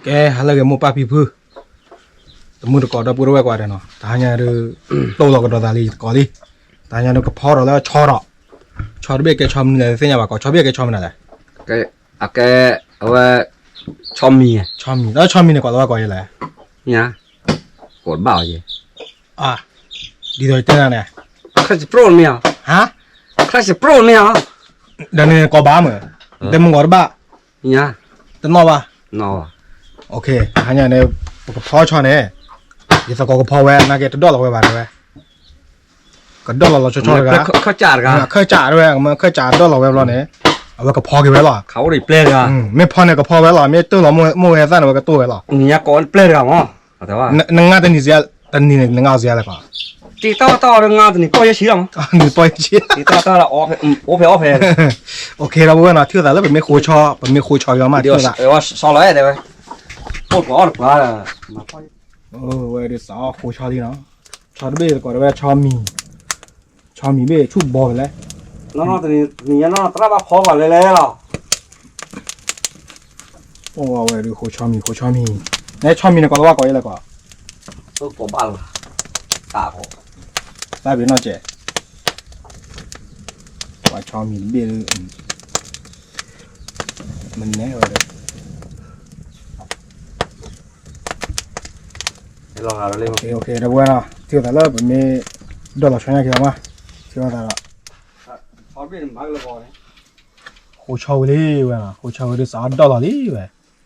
ကဲ ဟါလၢအဂ့ၤ မိၢ်ပၢ်ဖံဖု, တမုၢ်တကိးဒီပုၢ်ဒီဝဲၢ်ကိးဂၤဒဲးနီၤ, တဟါညါဒုး တိၢ်လီၤကဒီးသးလံယသကိးလံ, တဟါညါဒုးကဖီထီၣ်လၢဆီဒီး, ဆီတဘ့ၣ်ကဲဆီမနုၤလဲၣ် တသ့ၣ်ညါဘၣ်, ကိးဆီဘ့ၣ်ကဲဆီမနုၤလဲၣ်, အကဲ အဝဲ ဆီမံၤ, ဆီမံၤ ဒီးဆီမံၤန့ၣ် ကိးလီၤဝဲကိးယဲလဲၣ်, ညါ ကိးတဘၣ်အီၤယဲ, ဒ်သိးယတဲနၤန့ၣ်, ခရၢၣ်စပရိၣ်မ့ၢ်ဧါ, ဟါ, ခရၢၣ်စပရိၣ်မ့ၢ်ဧါ, ဒီးန့ၣ်ကိးဘၣ်မ့ၢ်, တဲမုၢ်ဂီၤတဘၣ် တနီၣ်ဘၣ်, တဟါညါန့ၣ် ပကဖီဆီန့ၣ်, ယသကိးကဖီဝဲ နာ်က့တဒီၣ်လီၤဝဲဘၣ်တဲဝဲ, ကဒီၣ်လီၤလီၤဆီဆီတဂၤ, ခၢၣ်စးတဂၤ, ခၢၣ်စးတဝဲ, ခၢၣ်စးဒီၣ်လီၤဝဲဘျီန့ၣ်, အဝဲကဖီက့ၤဝဲလီၤ, မ့ၢ်ဖီန့ၣ်ကဖီဝဲလီၤ, မ့ၢ်တၢၢ်လီၤမိၢ်ဝဲသၣ်န့ၣ် အဝဲကတၢၢ်ဝဲလီၤ, နငါတနံၤစ့ၢ်, တနံၤန့ၣ် နငါစ့ၢ်လဲၣ်ကီး, တတီတီတနံၤ နံၤပီယဲၢ်ဆံလီၤ, နံၤပီယဲၢ်ဆံ, တတီတီလီၤ, အိၣ်ဖဲအိၣ်ဖဲ, အိၣ်ဖဲ, ထံၣ်သးလၢပမ့ၢ်ဃိဆီ, ပမ့ၢ်ဃိဆီက့ၤအီၤမး, ထံၣ်သး, အိၣ်ပှၤအီၣ်တပှၤ, ဝဲဒုးစးအီၣ်ဃိဆီလံနီၤ, ဆီတဘ့ၣ်တကိးတဝဲ ဆီမံၤ, ဆီမံၤဘ့ၣ်ဆူၣ်ဘီဖဲလဲၣ်, နီၢ်နီၢ်တနံၤညါနီၢ်နီၢ်သရၣ်ဘၣ်ဖီပှၤလဲၤလဲၤလီၤ အိၣ်ဝဲ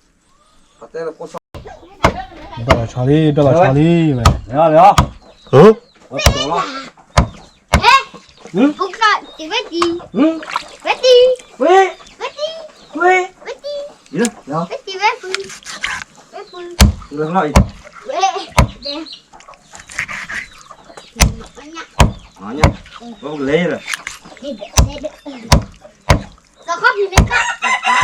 ဒုးဃိဆီမံၤ ဃိဆီမံၤ, နဲဆီမံၤန့ၣ်ကိးလီၤဝဲကိးယဲလဲၣ်ကီး, ကိးဘၣ်လီၤ, တၢ်ကိး, တၢ်ဘ့ၣ်နီၢ်ကဲး, ပှၤဆီမံၤတဘ့ၣ်ဒုး, မနဲဝဲဒၣ်, ဒီပုၢ်ဝဲၢ်နီၤ ထံၣ်သးလၢ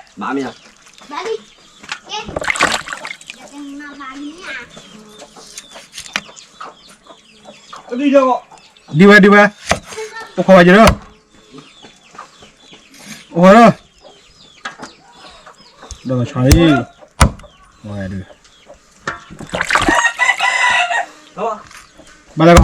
ပမ့ၢ်, ဒီၣ်လီၤဆီညါက့ၤအီၤမး, ထံၣ်သးဒီး, ဃိဆီဝံၤလံဝဲ, ဃိဆီဝံၤဒုးစးအီၣ်ဒီၣ်လီၤလံဝဲ, ဒီၣ်လီၤဆီလံ ဒီၣ်လီၤဆီလံဝဲ, ဒ်ဝဲဒ်ဝဲ, အိၣ်ခိးဝဲယၤလၢ, အိၣ်ခိးလၢ, ဒီးဆီလံ, ဝဲဒုး, ဘၣ်လၢက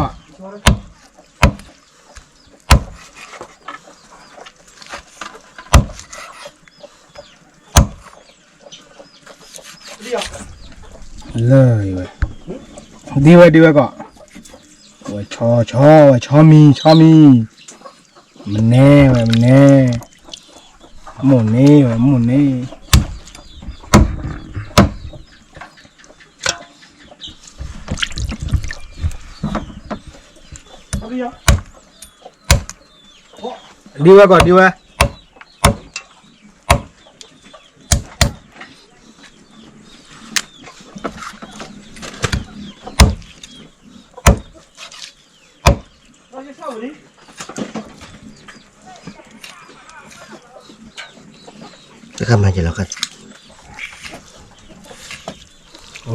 ီး လၢဝဲ, ဒ်ဝဲဒ်ဝဲကီး, ဝဲဆီဆီဝဲဆီမံၤဆီမံၤ, မနဲဝဲမနဲ, မိၢ်န့ၢ်ဝဲမိၢ်န့ၢ် ဒ်ဝဲကီးဒ်ဝဲ, တခါမၤက့ၤလီၤခါ,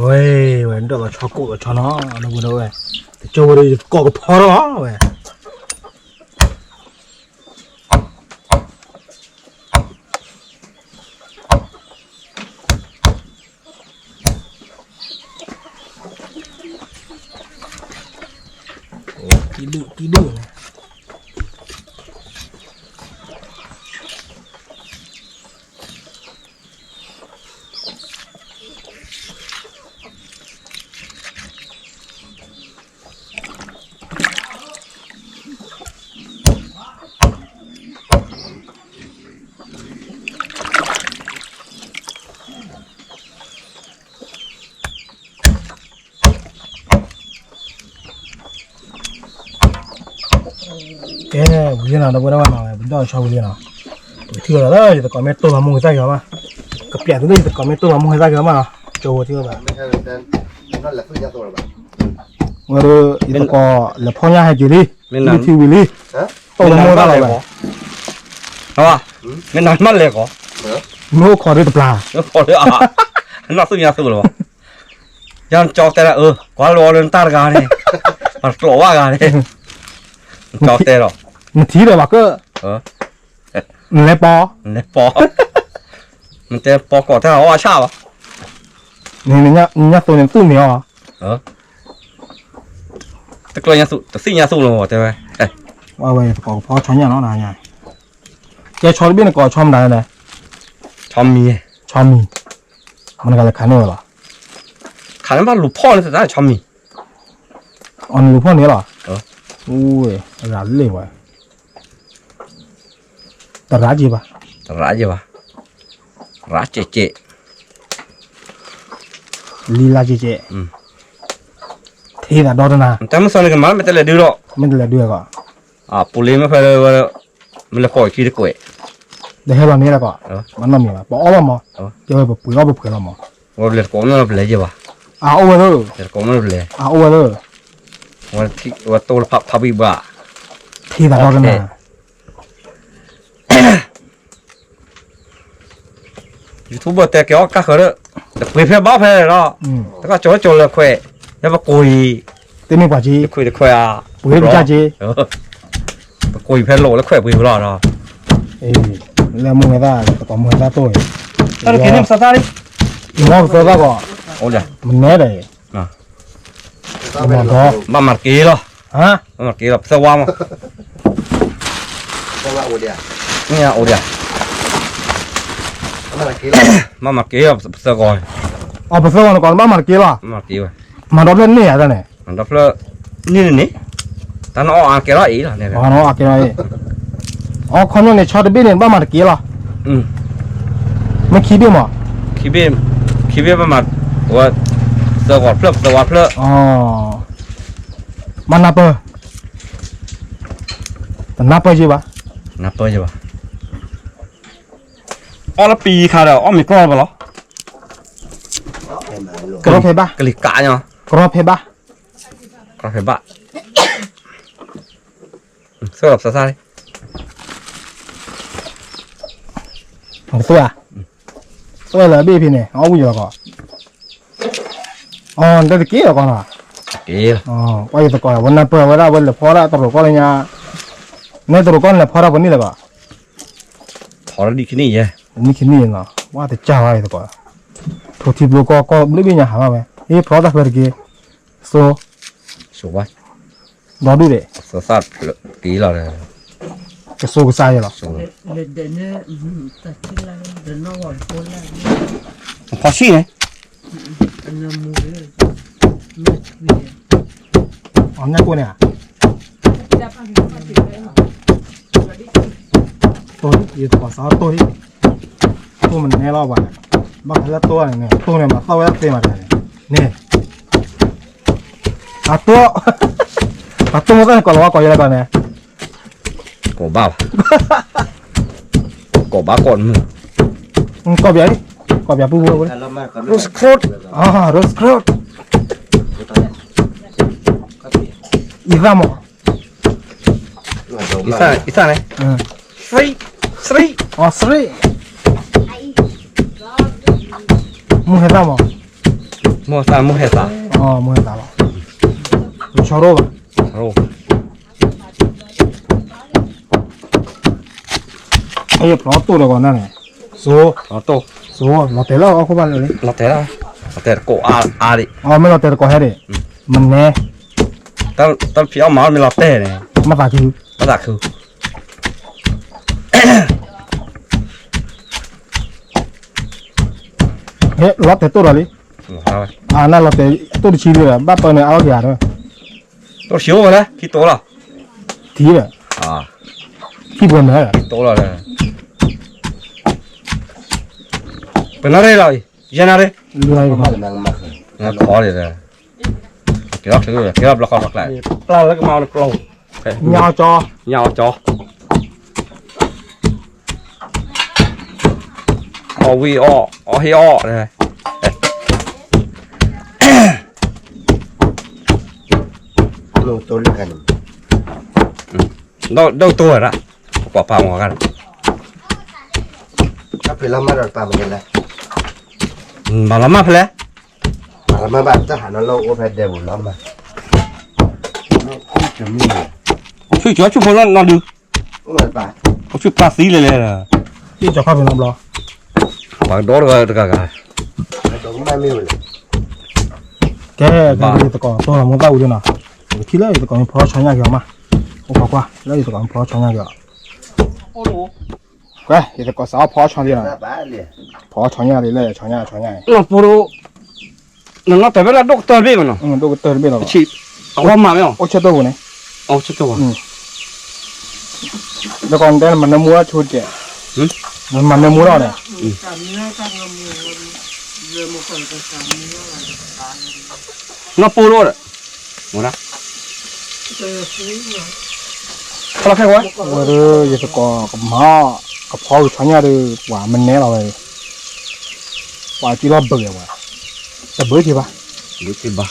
ဝဲ, ဝဲဒၣ်လီၤဆီကိၣ်လီၤဆီနီၤ, ဒီပုၢ်ဒီဝဲၢ်, တကၠိဝဲဒၣ်ယသကိးကဖီထီၣ်ဝဲ ကံဒုၣ်ကံဒုၣ်န့ၣ် ကဲ, ဝံၤလံနီၤ ဒီပုၢ်ဒီဝဲၢ်နီၤ, ပဒီၣ်ဆီဝံၤလံနီၤ, ပကထံၣ်ဝဲဒၣ်လၢယသကိးမ့ၢ်တိၢ်လီၤမိၢ်ဂ့ၤသၣ်ဂ့ၤအီၤမး, ကပျးသုလၢယသကိးမ့ၢ်တိၢ်လီၤမိၢ်ဂ့ၤသၣ်ဂ့ၤအီၤမးနီၤ, ကၠိဖိထံၣ်ဝဲဒၣ်, ဝဲဒၣ် ယသကိးလဲၤဖီညါဟဲက့ၤလံ, မ့ၢ်ထံဝံၤလံ, တိၢ်လီၤမိၢ်ဂ့ၤသၣ်လီၤဝဲ, မ့ၢ်နၤမ့ၢ်လဲၤကီး, မ့ၢ်အိၣ်ခိးဒ်တပျၢ်, နီၢ်သူၣ်ညါသူၣ်လီၤ, ယကၠီတဲဒၣ်အၢ ကွၢ်လီၤလၢနတၢ်တဂၤန့ၣ်, ပှၤတကျိးဘၣ်ဂၤန့ၣ်, ကၠီတဲဒီး, နထံၣ်ဒီးဘၣ်ကၢ, နလဲၤပီ, နလဲၤပီ, နတဲပီကိးတၢ်အီၣ်ဆၣ်ဘၣ်, နညၣ်သူန့ၣ်သူၣ်မံၤအီၤ, တကျၢၢ်ညၣ်သူ တသ့ၣ်ညၣ်သူလီၤတဲဝဲ, ဝဲသကိးကဖီဆီညၣ်နီၤ, ကဲဆီတဘ့ၣ်နကိးဆီမတၤလဲၣ်, ဆီမံၤ, ဆီမံၤ, မနကလဲၤခးန့ၢ်ဝဲလီၤ, ခးန့ၢ်ဘၣ်လူၤဖီၣ်န့ၣ်တၢ်ဆီမံၤ, အီၤနလူၤဖီၣ်န့ၣ်လီၤ, အိၣ်, ရၤလ့ၣ်ဝဲ တရးက့ၤဘၣ်, တရးက့ၤဘၣ်, ရးကဲးကဲး, လံလါကဲးကဲး, ထံသးဒီတနၤ, တၢ်မုၢ်သီန့ၣ်ကမၤမ့ၢ်တလဲၤဒုဒီး, မ့ၢ်တလဲၤဒုကီး, ပူၤလ့မ့ၢ်ဖဲလၢ, မ့ၢ်လဲၤကိးခံတကွဲး, တဟဲလီၤန့ၣ်လၢကီး, မနီတမံၤဘၣ်, ပအီၣ်ဘၣ်မး, ကဲဝဲပပှ့ၤအီၣ်ပပှ့ၤလီၤမး, ဝဲဘျဲးတကိးမ့ၢ်ဘျဲးယဲဘၣ်, အအိၣ်ဝဲသၢ, တကိးမ့ၢ်ဘျဲး, အအိၣ်ဝဲသၢ, ဝဲတိၢ်လၢဖးဖးဘံၣ်ဘၣ်, ထံသးဒီတနၤ YouTube တဲကဲအီၣ်ကၢ်ဃၢၤဒီး, တပှ့ၤဖဲဘၣ်ဖဲဒီး, တကီၢ်ကၠီၤလၢကၠီၤလၢခွဲး, လၢပကိးအံၤ, တမ့ၢ်ပှၤက့, တခွဲးတခွဲးဧါ, ပှ့ၤပကၢ်က့, ပကိးအံၤဖဲလိာ်လၢခွဲးပှ့ၤဖဲလီၤဒီး, လၢမူဟဲသၣ်, တကိးမူဟဲသၣ်တိၢ်အံၤ, တၢ်တက့ၤန့ၣ်ပသၣ်သၣ်လံ, ယမီၢ်ပသၣ်သၣ်ကီး, မနဲဒီး, ဘၣ်မၤတက့ၢ်လီၤ, ဘၣ်မၤတက့ၢ်လီၤ, ပသၢဝါမး, မ့ၢ်အိၣ်ဒံးဧါ, ဘၣ်မၤတက့ၢ်လီၤ, ပသၢဂီၤ, အပသၢဂီၤန့ၣ်ကီး ဘၣ်မၤတက့ၢ်လီၤ, မၤဒီဖျၢၣ်န့ၢ်ဧါတၢ်န့ၣ်, မၤဒီဖျၢၣ်န့ၢ်န့ၣ်, တၢ်နအီၣ်အါကဲထီၣ်အံၤလီၤ, အီၣ်ကဲထီၣ်အံၤ, အခီပညီန့ၣ်ဆီတဘ့ၣ်န့ၣ် ဘၣ်မၤတက့ၢ်လီၤ, မ့ၢ်ခံဘ့ၣ်မး, ခံဘ့ၣ်, ခံဘ့ၣ်ဘၣ်မၤ, ပသၢဂီၤဖျၢၣ် ပသၢဝါဖျၢၣ်, မၤနၢ်ပၢၢ်, တနၢ်ပၢၢ်ယဘၣ်, နၢ်ပၢၢ်ယဘၣ်, အီၣ်လၢပံၤခါဒီး အီၣ်မ့ၤကီၢ်ဘၣ်လီၤ, ကရီဖဲဘၣ်, ကလံၤကးညီ, ကရီဖဲဘၣ်, ကရီဖဲဘၣ်, သၢလီၤပသၣ်သၣ်လံ, ကသူဧါ, သွဲၣ်လၢအဘ့ၣ်ဖဲန့ၣ် အီၣ်ဝံၤလီၤကီး, အီၣ်တၢ်တက့ၢ်လီၤကီးနီၤ, ပှၤယသကိး ဝဲနၢ်ပၢၢ်ဝဲဒၣ် ဝဲလဲၤဖီဒၣ်တရူးကီၢ်လၢညါ, နဲတရူးကီၢ်န့ၣ်လဲၤဖီဒၣ်ပှဲၤနံၣ်လၢၤကီး, ဖီဒၣ်ဒ်ခံနံၣ်ယဲ, နံၣ်ခံနံၣ်နီၤ, ဝဲတကၢ်ဝဲယသကိး, ထိၣ်ထံဘျိကီၢ်ကီၢ်ဘျုးဘ့ၣ်ညါဟးဘၣ်ဝဲ, ဟ့ၣ်ဖျီတၢ်ဖဲတက့ၢ်, စိ, စိဘၣ်, ဒီဒူၣ်ဒဲး, သၣ်သၣ်က့ၤလီၤ, ကစိကစၢ်ယဲလီၤ, ဖီဆံၣ်န့ၣ်, အီၣ်ညၣ်ကိၢ်န့ၣ်ဧါ, တိၢ်ယသကိးစးတိၢ်ဟံၣ်, တိၢ်မနဲလီၤဘၣ်, ဘၣ်ဃးလၢတိၢ်န့ၣ်န့ၣ် တိၢ်န့ၣ်မၤသီၣ်ဝဲသ့မးတန့ၣ်, န့ၣ်, အတိၢ်, အတိၢ်မ့ၢ်သၣ်န့ၣ် ကိးလီၤဝဲကိးယဲလၢကီးန့ၣ်, ကိးဘၣ်ဘၣ်, ကိးဘၣ်ကိးမုၢ်, ကိးပယၤ, ကိးပယၤပူၤပူၤ, Rose Cross, အ, Rose Cross, အံသၣ်မး, အံသၣ်န့ၣ်, three, three, အ, three, မုၢ်ဟဲသၣ်မး, မုၢ်ဟဲသၣ်, မုၢ်ဟဲသၣ်, မုၢ်ဟဲသၣ်လီၤ, ဆီရိၣ်ဘၣ်, အဖျီတိၢ်ဒီးကီးနၢ်န့ၣ်, စိ, စိ, လီၤတဲာ်လၢအီၣ်ခိၣ်ဘၣ်လၢ, လီၤတဲာ်လၢ, လီၤတဲာ်တကိးအါဒံး, အမ့ၢ်လီၤတဲာ်တကိးဟဲဒံး, မနဲ, တၢ်ဖံးအီၣ်မၤအီၣ်မ့ၢ်လီၤတဲာ်န့ၣ်, မၤသးခု, မၤသးခု ဟဲလီၤတဲာ်တိၢ်ဒီးလံ, အနၢ်လီၤတဲာ်တိၢ်တဆံလံ, ဘၣ်ပၢန့ၣ်အါထီၣ်က့ၤဧါ, တိၢ်တဆံအိၣ်ဝဲလဲၣ်, ခံတိၢ်လီၤ, ထံလီၤ, ခံပှဲၤမး, ခံတိၢ်လီၤ, ပနၣ်ရ့လီၤ, ယဲနၣ်ရ့, ခီဒီး, ကဲထီၣ်ချုး, ကဲထီၣ်ဘျီဃီလီၤကျါ, ပျၢ်လၢကမၤနကျိ, ညၣ်အီၣ်ကၠီ, ညၣ်အီၣ်ကၠီ, အီၣ်ဝံၣ်အီၣ်, အီၣ်ဟ့ၣ်အီၣ်, ဒိၣ်တိၢ်ဝဲဒၣ်, ပကွၢ်ဖးမီၤဂၤဒီး, ပလီၤမၢ်ဒီးပာ်မလဲၣ်, မၤလီၤမၢ်ဖဲလဲၣ်, မၤလီၤမၢ်ဘၣ်တၢ်ဟးနီၤလၢအိၣ်ဖဲဒဲပူၤလီၤမၢ်, ဆူၣ်ကၠီဆူၣ်ဖိနီၢ်ဒုး, ဆူၣ်ပာ်သံလဲၣ်လဲၣ်, ဟ့ၣ်ကၠီခီၣ်ဖံးနီတဘျီ, ပှၤကဒီတဂၤတဂၤဂၤ, မ့ၢ်ဝဲလဲၣ် ကဲ, ယသကိးတိၢ်လီၤမိၢ်သၣ်အူဒ်နီၤ, ယကထံၣ်လၢယသကိးမ့ၢ်ဖီဆီညၣ်က့ၤအီၤမး, အိၣ်ခိးကွၢ် လၢယသကိးမ့ၢ်ဖီဆီညၣ်က့ၤအီၤ, ကွၢ် ယသကိးစးထီၣ်ဖီဆီညၣ်လံနီၤ, ဖီဆီညၣ်လံလၢဆီညၣ်ဆီညၣ်, နနီၢ်တၢ်ဖဲလၢဒိၣ်ကတၢၢ်တဘ့ၣ်မးနီၤ, ဒိၣ်ကတၢၢ်တဘ့ၣ်လီၤ, အဝဲမၤမ့ၢ်အီၤ, အိၣ်ဆၢတိၢ်ပူၤန့ၣ်, လၢကီးနတဲနမၤနၢမူထီၣ်ဆိတကဲး, နမၤနၢမူထီၣ်န့ၣ်, နီၢ်ပိၢ်လိၣ်ဒီး, ဝဲဒၣ်, ဝဲဒၣ်ယသကိးကမၤအီၣ်, ကဖီကဆီညၣ်ဒီး ပှၤမနဲလီၤဝဲ, ပှၤကံလီၤဘၢဝဲ, တဘၢက့ၤဘၣ်, ဘၢက့ၤဘၣ်,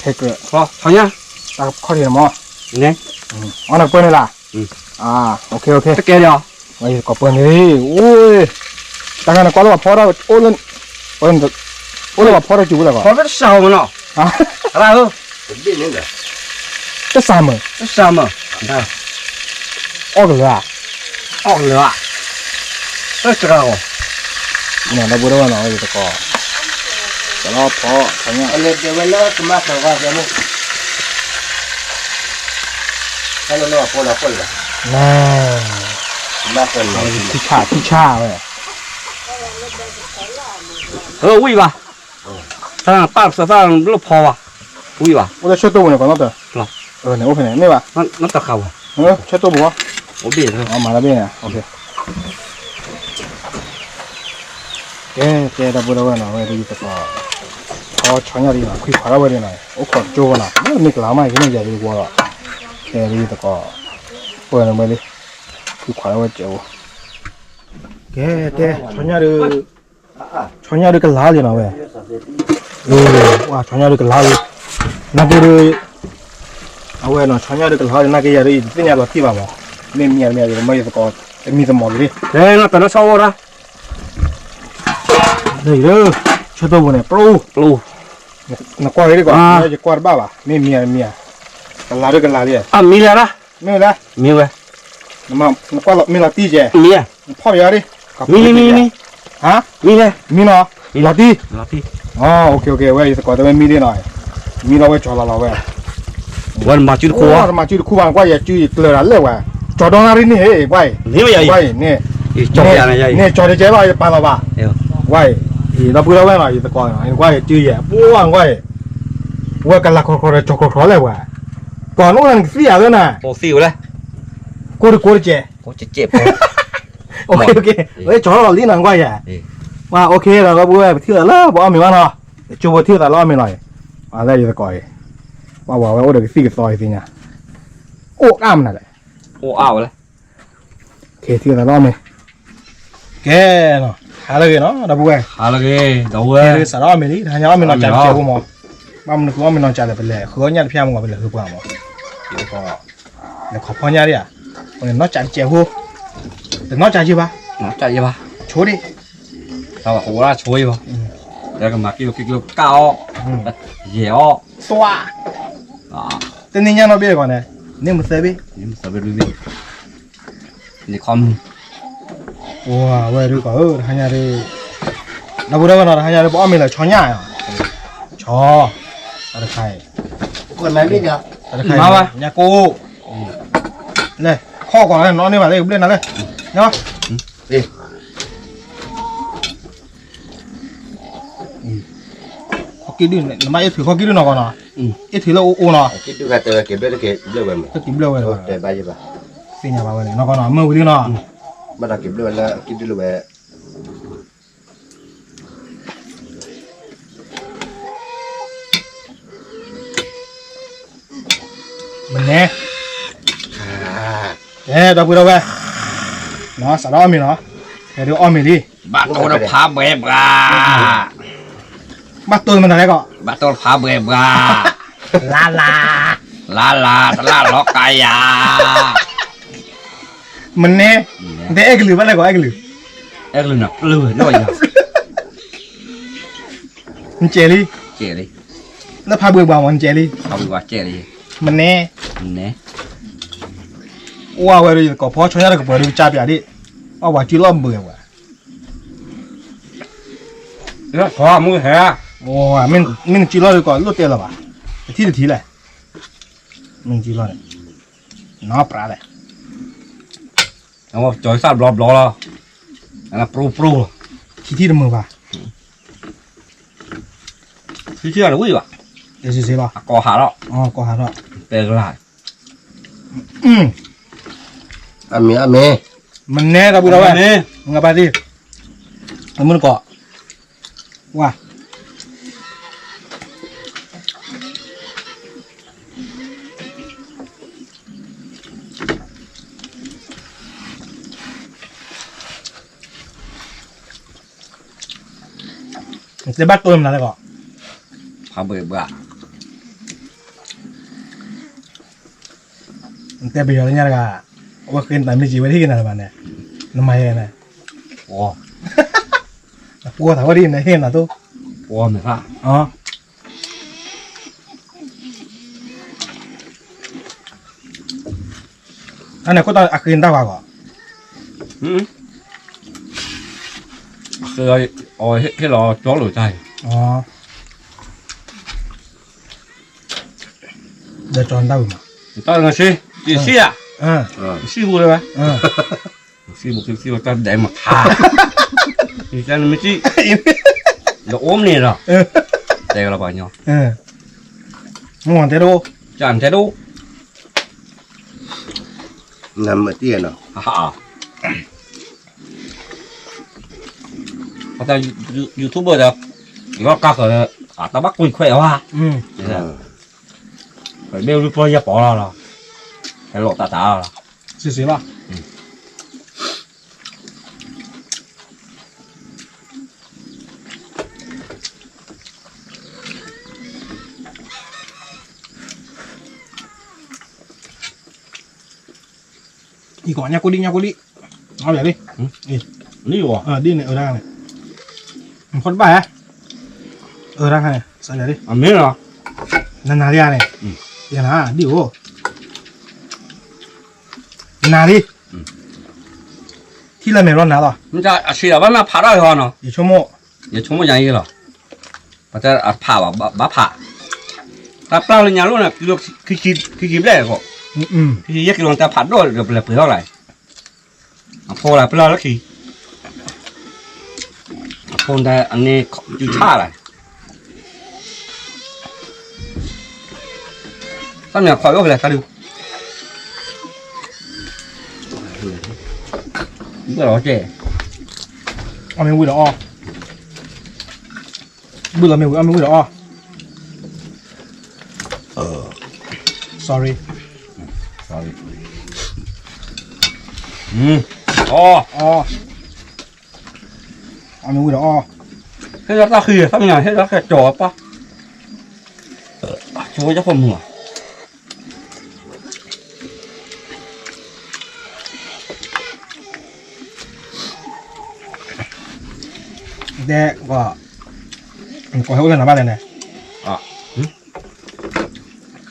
ဖဲကြၢး, ဆီညၣ်, တၢ်ခီၣ်ထံးန့ၣ်မး, အီၣ်နကပၢၢ်န့ၣ်လၢ, တကဲဒီး, ယသကိးပၢၢ်န့ၣ်, အိၣ်, တၢ်ခါန့ၣ်ကွၢ်လၢပှၤဖီထီၣ်, အိၣ်လၢပှၤဖီထီၣ်ကၠူဝဲလၢကီး, ဖီဖဲတစှၤမးနီၤ, တစှၤမး, တစှၤမး, အီၣ်ကလၢာ်, အီၣ်ကလၢာ်, တစှၤဂီၤ, ဒီပုၢ်ဒီဝဲၢ်နီၤ ယသကိး, တလီၤဖီ, ဝဲလၢကမၤသၢဂီၤ, န, ထံဆၣ်ထံဆၣ်ဝဲ, ဝံၣ်ဘၣ်, တၢ်ပာ်ပသးသၣ်လၢဖီဘၣ်, ဝံၣ်ဘၣ်, အိၣ်လၢဆၢတိၢ်ပူၤန့ၣ် ကီးနီၣ်တၢ်, န့ၣ်အိၣ်ဖဲန့ၣ် မ့ၢ်ဘၣ်, ဆၢတိၢ်ပူၤ, ဆၢတိၢ်ပူၤ, မၤတၢ်ဘ့ၣ်န့ၣ်, ကဲ, ကဲဒီပုၢ်ဒီဝဲၢ်နီၤ ဝဲဒ်ယသကိး, ဖီဆီညၣ်ဒ်နီၤ ခွံခွးထီၣ်ဝဲဒ်နီၤ အိၣ်ခိးကၠိဝဲနီၤ မ့ၢ်ကလၤမး ယမ့ၢ်ယၤဒ်ဝီလီၤ, ကဲဒ်ယသကိး, ပၢၢ်န့ၣ်ဝဲလံ, ခွံခွးထီၣ်ဝဲကဲးအိၣ်, ကဲ, ကဲ, ဆီညၣ်ဒုး, ဆီညၣ်ဒုးကလၤလံနီၤဝဲ, ဆီညၣ်ဒုးကလၤလံ, နာ်က့ဒုး, အဝဲနီၤ ဆီညၣ်ဒုးကလၤလံ နာ်က့ယၤဒုး ယတသ့ၣ်ညါလီၤတံၢ်ဘၣ်မး, မ့ၢ်မံၤမံၤယမ့ၢ်ယသကိး, တမံၤသမီၤလံ, လၢနီၤတၢ်လၢဆီအိၣ်ဒၣ် လၢ, ဆၢတိၢ်ပူၤန့ၣ် ပျိ, နကွၢ်ဂ့ၤဒ်ကွၢ်, ယကွၢ်တဘၣ်ဘၣ်, မ့ၢ်မံၤဧါတမံၤဧါ, ကလၤဒုးကလၤလံ, မံၤလဲၣ်, မ့ၢ်ဝဲ, နကွၢ်မ့ၢ်လီၤတံၢ်ကဲ, နဖီၣ်ပယီၤဒ်, မံၤ, မံၤ, မံၤနီၤ, လီၤတံၢ်, ဝဲယသကိးတဲဝဲမံၤဒ်နီၤ, မံၤလီၤဝဲကၠီၤလီၤလီၤဝဲ ဝဲနမၤစုတခူ, မၤစုတခူဘၣ် ကွၢ်ယၤစုယကျၢၤတၢ်လၢဝဲ, ကၠီၤဒီနၣ်ရံၣ်န့ၣ်, ကွၢ်အံၤ, န့ၣ်, ကၠီၤတကဲဘၣ် ယပာ်လီၤဘၣ်, ကွၢ်အံၤ, ဒီပုၢ်ဒီဝဲၢ်နီၤ ယသကိး, ကွၢ်ယၤစုယဲ, ပှၤကွၢ်အံၤ, ဝဲကလၤခီခီဒီးကၠီၤခီခီလၢဝဲ, ပှၤနအိၣ်လၢနကသံၣ်ယၤလၢနၤ, ကိၢ်တကိၢ်တကဲ, ဝဲကၠီၤလီၤလံနီၤ ကွၢ်ယဲ, ပှၤ OK ဒီး ဒီပုၢ်ဝဲၢ် ပထံၣ်သးလၢပအီၣ်မ့ၤဘၣ်နီၤ, ကၠိဖိထံၣ်သးလၢအီၣ်မ့ၤလီၤ, ပှၤလၢယသကိးအံၤ, ပှၤဝဲအိၣ်ဒီးကသံၣ်ကသီယသ့ၣ်ညါ, အိၣ်အါမနုၤလဲၣ်, အိၣ်အါဝဲလဲၣ်, ကထံၣ်သးလၢအီၣ်မ့ၤ, ကဲ, ဟါလၢအဂ့ၤနီၤ ဒီပုၢ်ဝဲၢ်, ဟါလၢအဂ့ၤ ဒီပုၢ်ဝဲၢ်, စးထီၣ်အီၣ်မ့ၤလံ တဟါညါအီၣ်မ့ၤနီၢ်ကၠးတကဲးဖိမး, ဘၣ်မနုၤဃုအီၣ်မ့ၤနီၢ်ကၠးလဲၣ် ပလဲၤဃုအီၣ်ညၣ်တဖျၢၣ်မး ပလဲၤဃုပှၤမး, လဲၤခီဖီညၣ်ဒံးဧါ, နီၢ်ကၠးတကဲးဖိ, တနီၢ်ကၠးယံဘၣ်, ဆိဒံး, ဆိအံၤဘၣ်, ကမၤက့ၤက့ၤက့ၤကၢ်အီၣ်, ယဲၢ်အီၣ်, သွါ, တနံၤညါနီၢ်ဘ့ၣ်တဂီၤန့ၣ်, န့ၢ်မုၢ်သၢဘ့ၣ်, န့ၢ်မုၢ်သၢဘ့ၣ်လွံၢ်ဘ့ၣ်, န့ၣ်ခီမုၢ်, ဝဲဒုးကီးဧၢ တဟါညါဒုး, ဒီပုၢ်ဒီဝဲၢ်နီၤ တဟါညါဒုး ပအီၣ်မ့ၤလၢဆီညၣ်, ဆီ, တၢ်တခါအံၤ, တၢ်တခါအံၤ, ညၣ်ကိၢ်, လဲၤ, ခီၣ်ကွၢ်လၢနီၢ်န့ၢ်ဘၣ်လၢကဘျၢၣ်နၤလဲၣ်, ခီၣ်က့ဒုၣ်, နဘၣ်အ့ၣ်ထုးခီၣ်က့ဒုၣ်နီၢ်ကီၢ်နီၤ, အ့ၣ်ထုးလၢအအိၣ်အအိၣ်နီၤ, က့ဘျၢၣ်ဝဲ, သ့ၣ်ညါဘၣ်ဝဲန့ၣ် နီၢ်ကီၢ်နီၤ မုၢ်ဝံၤလံနီၤ, ဘၣ်တၢ်က့ဘျၢၣ်ဝဲလၢက့ဒုၣ်လၢဝဲ, မနဲ, ကဲ ဒီပုၢ်ဒီဝဲၢ်, စးထီၣ်အီၣ်မ့ၤနီၤ, ကဲဒုးအီၣ်မ့ၤလံ, ဘၣ်တိၢ်တဖးဘှဲးဘှး, ဘၣ်တိၢ်မနုၤလဲၣ်ကီး, ဘၣ်တိၢ်တဖးဘှဲးဘှး, လါလါ, လါလါ တလါလီၤကါယၤ, မနဲ, နတဲအဲၣ်ကလုာ်ဘၣ်လဲၣ်ကီး အဲၣ်ကလုာ်, အဲၣ်ကလုာ်နီၤ ပျုၢ်ဝဲနီၤယၤ နကဲးလံ, ကဲးလံ, လၢဖးဘှဲးဘှးမး နကဲးလံ, ဖးဘှဲးဘှးကဲးလံ, မနဲ, မနဲ, အိၣ်ဝဲဒၣ်ယသကိးဖီဆီညၣ်တကပၤဒုးကစၢ်ပျးဒံး, အီၣ်ပှၤစုလီၢ်ဘၢပှၤ, လၢဖီမုၢ်ဟဲ, မ့ၢ်နစုလီၢ်ဒီးကီးလိၣ်တဲလီၤဘၣ်, တထံၣ်တထံၣ်လဲၣ်, မ့ၢ်နစုလီၢ်န့ၣ်, နီၢ်ပြးလဲၣ်, ကၠီၤသၣ်ဘျီဘျီလီၤ, ပြိပြိ, ထံထံၣ်တမုာ်ဘၣ်, ထံထံၣ်တဝံၣ်ဘၣ်, စ့စ့လီၤ, ကီးဟးထီၣ်, ကီးဟးထီၣ်, ပဲကလၢ် အမ့ၢ်အမ့ၢ်, မနဲတၢ်ဘူၣ်ထီၣ်ဝဲ, ငါဘၣ်ဒ်, အမုၢ်နကီး, ဝါ, နတဲဘၣ်တိၢ်မနုၤလဲၣ်ကီး, ဖးဘှဲးဘှး နတဲပယီၤလၢညါတဂၤ, အဝဲဃ့နတၢ်မ့ၢ်က့ၤဝဲဟ့ၣ်က့ၤနၤတဘၣ်န့ၣ်, နမၤယဲန့ၣ်, ပှီၤ, နပှီၤသးဝဲဒ်န့ၣ်ဟ့ၣ်နၤသိ, ပှီၤမ့ၢ်ဖး, အန့ၣ်ခိၣ်တီအဃ့နတၢ်ဃာ်ကီး, အဃ့အီၤဟ့ၣ်လီၤကၠီလိာ်တၢ်အံၤ, ဒီးကၠီနတၢ်ဝံၤမး, တၢ်နစံ, ယစံဧါ, ယစံဘူးလၢၤဝဲ, ယစံဘူးကစံဝဲတၢ်ဒဲးမး, ယစံနမ့ၢ်စံ, ဒီးအိၣ်မ့ၢ်န့ၣ်ဒီး, တဲကလီၤပှၤညီ, မ့ၢ်တဲဒိၣ်, ကၠၢ်တဲဒိၣ်, နမ့ၢ်တံၢ်နီၤ, YouTube ဒီး, လီၤကါဃၢၤ, တၢ်ဘၣ်ကွံာ်ခွဲးဝါ, ဘဲဝံပျီယဲၢ်ပီလီၤလီၤ, ဟဲလီၤတၢ်တၢ်လီၤ, စံစံလီၤ. အံၤကီး ညၣ်ကိၣ်ဒံၣ် ညၣ်ကိၣ်ဒံၣ်, အီၣ်ယၤလံ, ဒ်န့ၣ် အၢတၢ်န့ၣ်, နဖီတဘၣ်ဧါ, အၢတၢ်န့ၣ် စးယၤလံ, အမ့ၢ်လီၤ, နနၤလံဧါန့ၣ်, ယနၤဒ်အိၣ်, နၤလံ, ထံၣ်လၢမဲာ်ဘျီနၤလီၤ, အဆံးလီၤဘၣ်မ့ၢ်ဖးထီၣ်အီၤနီၤ, ယဆိကမိၣ်, ယဆိကမိၣ်ယၤအံၤလီၤ. ပှၤတဲအဖးဘၣ်, ဘၣ်ဖး, တၢ်ပျၢ်လၢညါလိၣ်န့ၣ်, ခံဆံဘျဲၣ်, ခံဆံယဲၢ်ကံလိၤ တၢ်ဖးဒိၣ်ဒီးပလဲၤပှ့ၤထီၣ်လၢ, အဖိလၢပျၢ်လၢခံ, အဖိဒၣ်အန့ၣ်, တုၤဆၣ်လၢ တၢ်မ့ၢ်ခွးအိၣ်ဖဲလဲၣ် တၢ်ဒုး, ဘၣ်လီၤကဲ, အမ့ၢ်ဝံၤဒီးအီၣ်, ဘုၣ်လီၤမ့ၢ်ဝံၤ အမ့ၢ်ဝံၤဒီးအီၣ်, sorry, sorry, အီၣ်, အမ့ၢ်ဝံၤဒီးအီၣ်, ဟ့ၣ်လီၤတၢ်ဃံ, တၢ်မ့ၢ်ဟ့ၣ်လီၤကၠီၤပၢ်, ဆိကမိၣ်ယဖိမုၣ်လီၤ. တဲ, ကိးဟဲအိၣ်လၢနၤဘၣ်လဲၣ်န့ၣ်,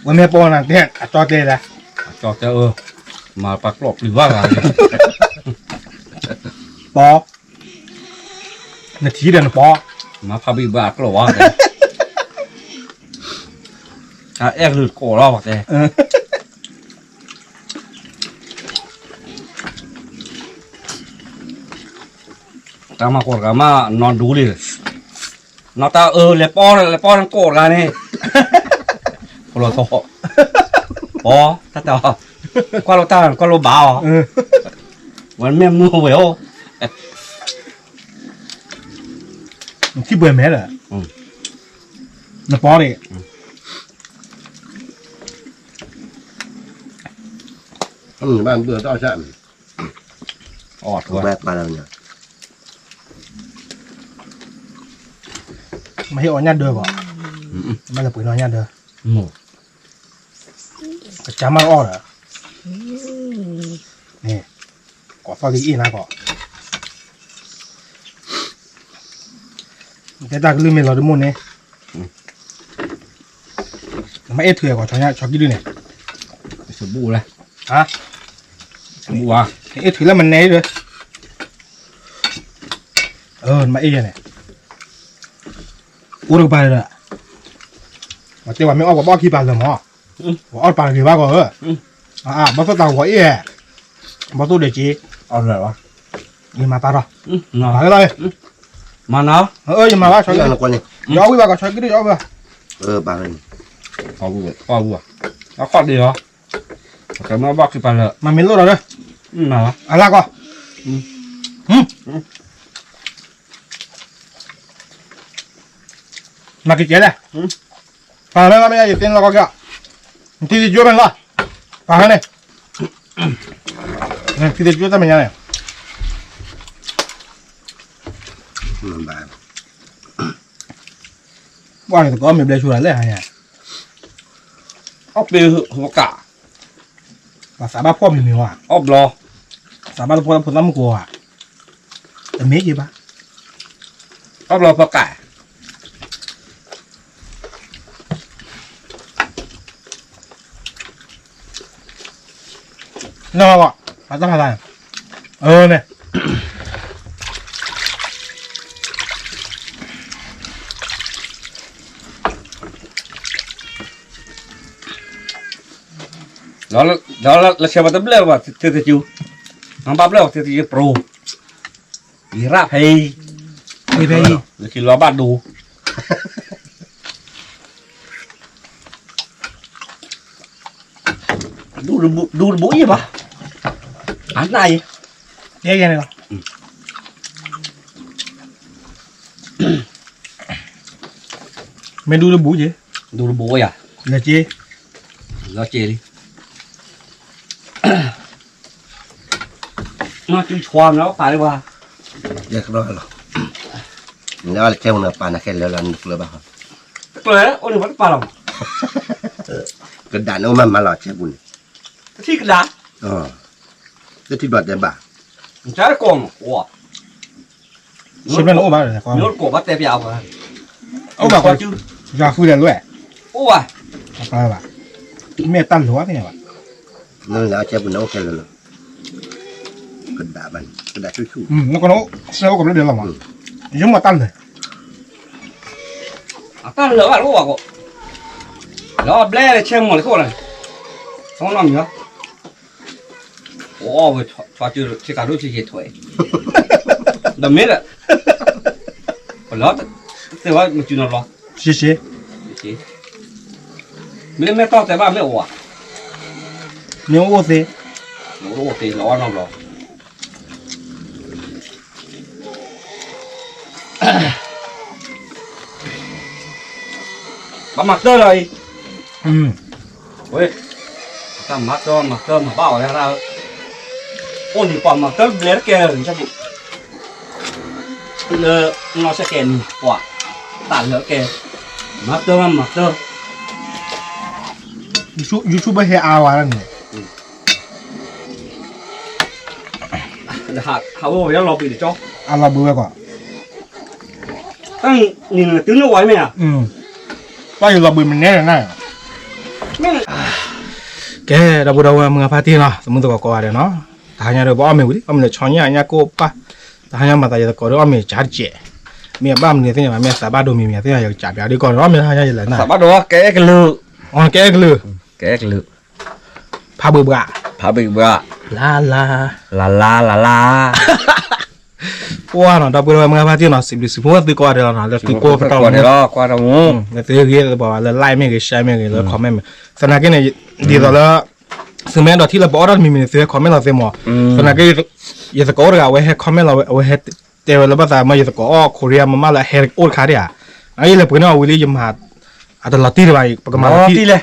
ဝဲမ့ၢ်ပီနၤတဲ အကၠီတဲလဲၣ်, အကၠီတဲအၢ, မၤပာ်ကျိာ်ပျံၤဘၣ်ဂၤ, ပီ နထံၣ်ဒီးနပီ, မၤဖးဘံၣ်ဘၣ်အကျိာ်ဝဲ, အအဲၣ်ကလုာ်တကိးလီၤတဲ, တၢ်မၤကိးတဂၤမး နီၢ်ဒူလံ, နီၢ်တၢ်အၢ လဲၤပီ, လဲၤပီနကိးတဂၤန့ၣ်, ဖိလီၤထီ, ပီ, တၢ်တၢ်, ကွၢ်လိတၢ် ကွၢ်လိဘၣ်အီၤ, ဝဲမ့ၢ်မုၢ်ဝဲအိၣ်, နထံၣ်ပှဲၤမဲာ်ဒီး, နပီန့ၣ် ဘၣ်ဒၢတၢ်အီၣ်ဆၣ်န့ၣ်, အီၣ်ထွဲ, မ့ၢ်ဟ့ၣ်အီၣ်ညၣ်ဒၢဘၣ်, မ့ၢ်လၢပှ့ၤနီၢ်ညၣ်ဒၢ, ကစၢ်မၤအီၣ်ဒီး, န့ၣ်, ကိးသီၣ်လံအ့ၣ်နၤကီး, တဲတၢ်ကလုၢ်မ့ၢ်လီၤတမိၢ်န့ၣ်, နမ့ၢ်အဲၣ်ထွဲကီး ဆီညၣ်ဆီကံၢ်ဒုန့ၣ်, စဘူၣ်လဲၣ်, စဘူၣ်ဧါ, အဲၣ်ထွဲလၢမနဲဒီး, နမ့ၢ်အဲၣ်ယၤန့ၣ်, ပူ အိၣ်တကပၤဒီး, ပှၤတဲပှၤမ့ၢ်အီၣ်ပှၤဘၣ်အီၣ်ခံပၤလၢာ်မး, ပှၤအီၣ်တပၤတဂ့ၤဘၣ်ဂီၤဧၢ, ဘီၣ်သိၣ်တၢ်ဂီၤအ့ၣ်, ဘီၣ်သိၣ်ဒဲးက့, ယမၤပာ်ထီၣ်, မၤလီၤ, ယမၤဘၣ်ဆီ, ယအီၣ်ဝံၣ်ဘၣ်ကီးဆီက့ၤဒုၣ်ယအီၣ်ဝံၣ်ဘၣ်, အီၣ်ဝံၣ်ဘၣ်, မၤမ့ၢ်လိၣ်ဒီး, အလၢ်ကီး, မၤက့ၤကဲလဲၣ်, ပာ်လၢမ့ၢ်ယသ့လီၤကီက့ၤ, နထံသကၠိဖဲန့ၣ်လီၤ, ပာ်ဖဲန့ၣ်, နထံသကၠိတၢ်မဲာ်ညါန့ၣ်, ပှၢ်န့ၣ်သကိးမ့ၢ်ဘျဲၣ်ဆူၣ်တၢ်လဲၣ်ဟါညါ, အီၣ်ပ့ၤကး, ပှၤသးဘၣ်ဖှီၣ်မံၤမံၤဝဲ, အီၣ်ဘျီ, သးဘၣ်လၢဖိသၣ်မုၣ်ကိးဧါ, တမ့ၢ်က့ၤဘၣ်, အီၣ်ဘျီဖီကး နီၢ်ဘၣ်, အတၢ်ဖးသးန့ၣ်, အၢန့ၣ်, ဒီးလၢဆဲးပှၤတဘျၢၣ်ဘၣ်သ့ၣ်သ့ၣ်ကၠူ, နဘၣ်ဘျၢၣ်ဘၣ်သ့ၣ်သ့ၣ်ကၠူပြိ, ယရၣ်ဖဲအံၤ, ဖဲအံၤ, လၢခံလီၤဘၣ်ဒိ ဒူတဘိအံၤဘၣ်, အနၢ်အံၤ, ယဲယဲန့ၣ်လီၤ, မ့ၢ်ဒူတဘိက့ၤ, ဒူတဘိယၤ, လၢက့ၤ, လၢက့ၤလံ, မ့ၢ်ကၠူဆွါမ့ၢ်ပာ်လၢပှၤ, ယဲကလီလီၤ, နလၢကဲမနုၤပာ်နၤခဲလၢာ်လီၤ နတကျၢၤဘၣ်, တကျၢၤအိၣ်န့ၣ်ပှၤတပာ်လီၤ, ကဒၣ်န့ၣ်အိၣ်မးမးလီၤ ဆဲပူၤန့ၣ်, တထံၣ်ကဒါ, တထံၣ်ဘျီတဲဘၣ်, နကဲတကိးမး, ဆဲဖဲန့ၣ်အိၣ်ဘၣ်, မ့ၢ်အိၣ်တကိးဘၣ်တဲပျးပှၤ, အိၣ်ဘၣ်, ယွၤဃုလဲၤလွဲၢ်, အိၣ်ဘၣ်, ဘၣ်, မ့ၢ်တၢ်လိၤဘၣ်သ့ၣ်ညါဘၣ်, နလၢဆဲပူၤန့ၣ်အိၣ်ခဲလၢာ်လီၤ, ကဒၣ်ဘၣ်န့ၣ် ကဒၣ်ဆူၣ်ဆူၣ်, နကနအိၣ်ဆဲအိၣ်ကဘျီဒဲးလီၤမး, ယမ့ၢ်တၢ်လၢာ် အတၢ်လၢာ်ဘၣ်တအိၣ်ဘၣ်ကီး, လီၤဘျဲၣ်လၢဆဲမီၤလၢခိၣ်လီၤ, ဆီနီတမံၤလီၤ, အိၣ်ဝဲဆ့ကၤဒိၣ်ဆ့ကၤထွဲ, ဒီးမ့ၢ်ဒီး, ပလီၤ, တဲဝဲမ့ၢ်စုနီတဘျီ, မ့ၢ်လၢမဲၢ်တီၢ်တဲဘၣ်မ့ၢ်အိၣ်ဧါ, မ့ၢ်အိၣ်သ့, အိၣ်သ့လီၤနီတဘျီ ဘၣ်မၤတၢ်လီၤအံၤ, ဝဲ, တၢ်မၤတၢ်မၤတၢ်မၤဘၣ်အီၤလၢရၣ်, အိၣ်န့ၣ်ပှၤမၤတၢ်ဘျဲးတကဲလၢာ်န့ၣ်, လၢနီၢ်ဆဲကဲန့ၣ်ပှၤ, တၢ်လၢကဲ, မၤတၢ်မၤတၢ်, YouTube ဟဲအါဝဲဒၣ်န့ၣ် ဟးအိၣ်ဝဲလီၤဘှံးတကၠီ, အလီၤဘှံးဝဲကီး, တၢ်နံၤနတုၤန့ၢ်ဝဲမ့ၢ်ဧါ, ပှၤယလီၤဘှံးမနုၤလဲၣ်နၤ, ကဲ ဒီပုၢ်ဒီဝဲၢ်မုၢ်ဂၤဖါတံၢ်နီၤ သမုသကိးကိးဂၤဒဲးနီၤ, တဟါညါဒီးပအီၣ်မ့ၤဝံၤလံ အီၣ်မ့ၤလၢဆီညၣ်ညၣ်ကိၣ်ပၢ်, တဟါညါမၤသးယသကိးဒီးအီၣ်မ့ၤကၢ်တကဲး, မ့ၢ်အဘၣ်မနုၤသ့ၣ်ညါဘၣ် မ့ၢ်သးဘၣ်ဒိမံၤမံၤသ့ၣ်ညါ ယကစးပျးဒ်ကီၢ်န့ၣ် အီၣ်မ့ၤတဟါညါယလဲၤနၤ, သးဘၣ်ဒိကဲကလုာ်, အီၣ်ကဲကလုာ်, ကဲကလုာ်, ဖးဘှံးဘှး, ဖးဘှံးဘှး, လါလါ, လါလါလါလါ ပှၢ်နီၤ ဒီပုၢ်ဒီဝဲၢ်မုၢ်ဂၤဖါတံၢ်နီၤ စံးဘျုးစံးဖှိၣ်သုကိးဂၤဒဲးလီၤနီၤ လၢသုကိၢ်သတးမူ, လၢသုဟ့ၣ်ဂံၢ်ဟ့ၣ်ဘါလၢ like မ့ၢ်ဂ့ၤ share မ့ၢ်ဂ့ၤ လၢ comment မ့ၢ်, သနာ်က့န့ၣ် ဒ်သိးလၢ သုမ့ၢ်အဲၣ်ဒိးထံၣ်လၢပအီၣ်တၢ်တမံၤမံၤန့ၣ် သုဟဲ comment လီၤသ့မး, သနာ်က့ ယသကိးအိၣ်တဂၤ အဝဲဟဲ comment လီၤ အဝဲဟဲတဲဝဲလၢဘၣ်သးမ့ၢ်ယသကိးအီၣ် Korea မမၣ်လၢအဟဲအိၣ်တခါဒၣ်ဧါ, အအံၤလဲၤပှ့ၤန့ၢ်အီၤဝံၤလံ ယမၤ အတလီၤတံၢ်တဘၣ်အံၤ ပကမၤလီၤတံၢ်,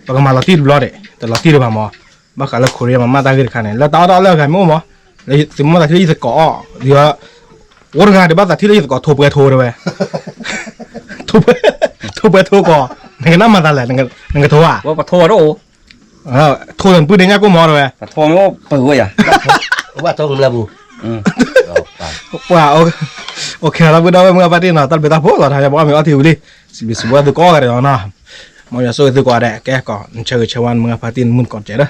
ပကမၤလီၤတံၢ်တဘျီဒဲး တလီၤတံၢ်တဘၣ်မး, ဘၣ်ဃးလၢ Korea မမၣ်တၢ်ဂ့ၢ်တခါန့ၣ် လၢတၢ်အီၣ်တၢ်အီလၢအဂၤမ့ၢ်အိၣ်မး, သုမ့ၢ်သးထံၣ်လၢယသကိးအီၣ် ဒ် အိၣ်တဂၤဒံးဘၣ်သးထံၣ်လၢယသကိးထိးပှဲၤထိးတဲဝဲ, ထိးပှဲၤထိးကီး, နကနၣ်မၤသးလဲၣ်, နကထိးဧါ, ထိးလၢနပုၢ်ဒ့ညၣ်ကိၢ်မီတဲဝဲ, ထိးမ့ၢ်အိၣ်ပၢၤဝဲယၤ, ဘၣ်ထိးမလၢပူၤ, ပှၤ, အိၣ်ခဲလၢာ် ပုၢ်ဒီဝဲၢ်မုၢ်ဂၤဖါတံၢ်နီၤ တၢ်ဘျုးတၢ်ဖှိၣ်လီၤ တဟါညါပအီၣ်မ့ၤအီထံဝံၤလံ, စံးဘျုးစံးဖှိၣ်သုကိးဂၤဒဲးလီၤနီၤ, မ်ယွၤဆိၣ်ဂ့ၤသုကိးဂၤဒဲး ကဲကီး နဆၢဂ့ၤဆၢဝါနမုၢ်ဂၤဖါတံၢ်နမုၢ်တကိးစဲးဒီး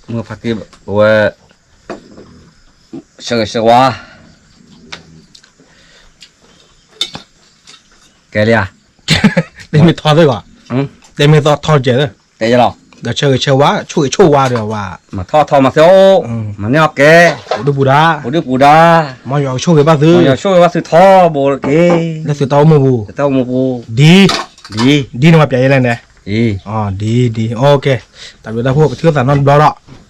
မုၢ်ဂၤဖါတံၢ်ဝဲ ဆၢဂ့ၤဆၢဝါ ကဲလံဧါ, တဲမ့ၢ်ထီသ့ၣ်ဂီၤ, တဲမ့ၢ်သီထီကဲသ့ၣ်, တဲလီၤ, ဒီးဆၢဂ့ၤဆၢဝါ ဆိၣ်ဂ့ၤဆိၣ်ဝါဒီးဝဲ, မၤထီၣ်ထီမၤသ့အိၣ်, မၤန့ၢ်အီၣ်ကဲ, ပူၤဒုၣ်ပူၤဒါ, ပူၤဒုၣ်ပူၤဒါ, မ်ယွၤကဆိၣ်ဂ့ၤဘၣ်သု, မ်ယွၤဆိၣ်ဂ့ၤဘၣ်သုထီဘိတက့ၢ်, လၢသုတၢ်အိၣ်မူပူၤ, သုတၢ်အိၣ်မူပူၤ, ဒ်, ဒ်, ဒ်န့ၣ်ဝဲပျဲယဲလဲၣ်န့ၣ်, ဒ်, ဒ်, ဒ်, အိၣ်ကဲ, တၢ်ဘျုးတၢ်ဖှိၣ် ပထံၣ်လိာ်သးနီတဘျီဒီး